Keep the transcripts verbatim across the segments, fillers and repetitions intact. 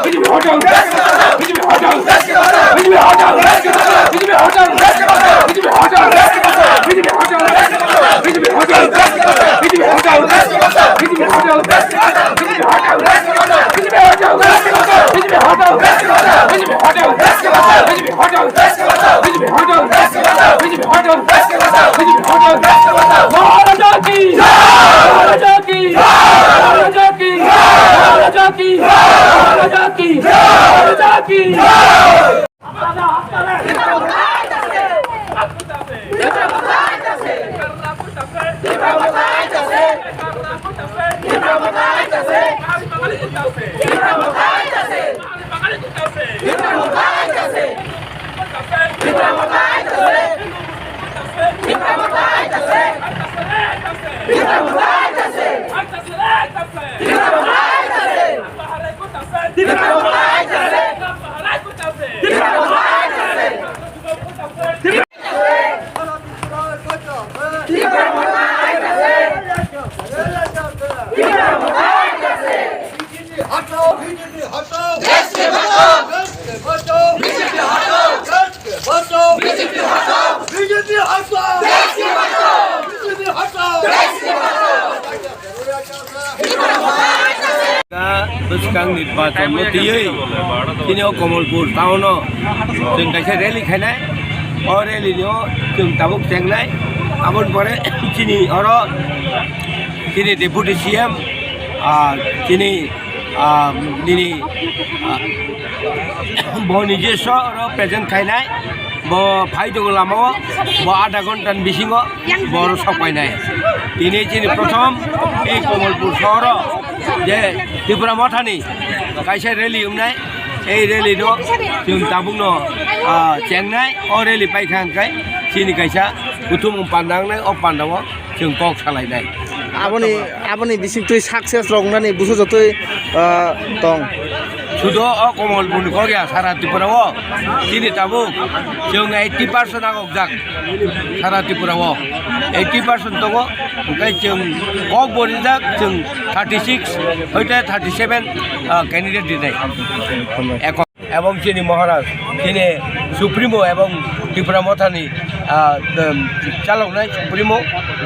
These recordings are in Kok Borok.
বিজেপি হটাও! বিজেপি হটাও! দেশকে বাঁচাও! দেশকে বাঁচাও! বিজেপি হটাও! দেশকে বাঁচাও! বিজেপি হটাও! বিজেপি হটাও! দেশকে বাঁচাও! বিজেপি হটাও! দেশকে বাঁচাও! Bwskang nirbachon no twiwi chini o Komolpur town o chwng kaisa rally khainai. O rally no chwng tabuk chengnai. Aboni pore chini oro chini deputy C M, ah, chini, ah, nini, ah, bo nije so oro present khainai. Bo phai tongo lamao, bo adha ghonta ni bisingo bo oro sok painai. Tini chini prothom ei Komolpur sohoro je Tipra Mothani kaisa rally wngnai, ei rally no chwng tabuk no, ah, chengnai. O rally paikha hwnkhe chini kaisa kuthumung panda wngnai, o panda o chwng kok salainai. Aboni, aboni bisingtwi success rok wngnani busu jotoi, ah, tong. Sudo o Komolpur ni kok ya, sara Tripura o chini tabuk chwng eighty percent agokjak sara Tripura o, eighty percent tongo, hwnkhe chwng kok bo rijak chwng thirty six hoite thirty seven, ah, candidate rinai. Ekho-, ebong chini Maharaj, chini Supremo ebong Tipra Mothani, ah, um, chaloknai Supremo,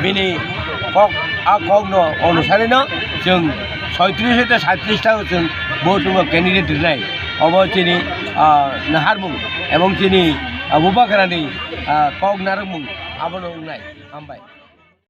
bini kok, a kokno onusarino chwng soitris hoite saitris ta chwng vote rwma candidate rinai. Obo chini, ah, naharmung ebong chini, ah, Bubagrani, ah, kok narwkmung abono wngnai. Hambai.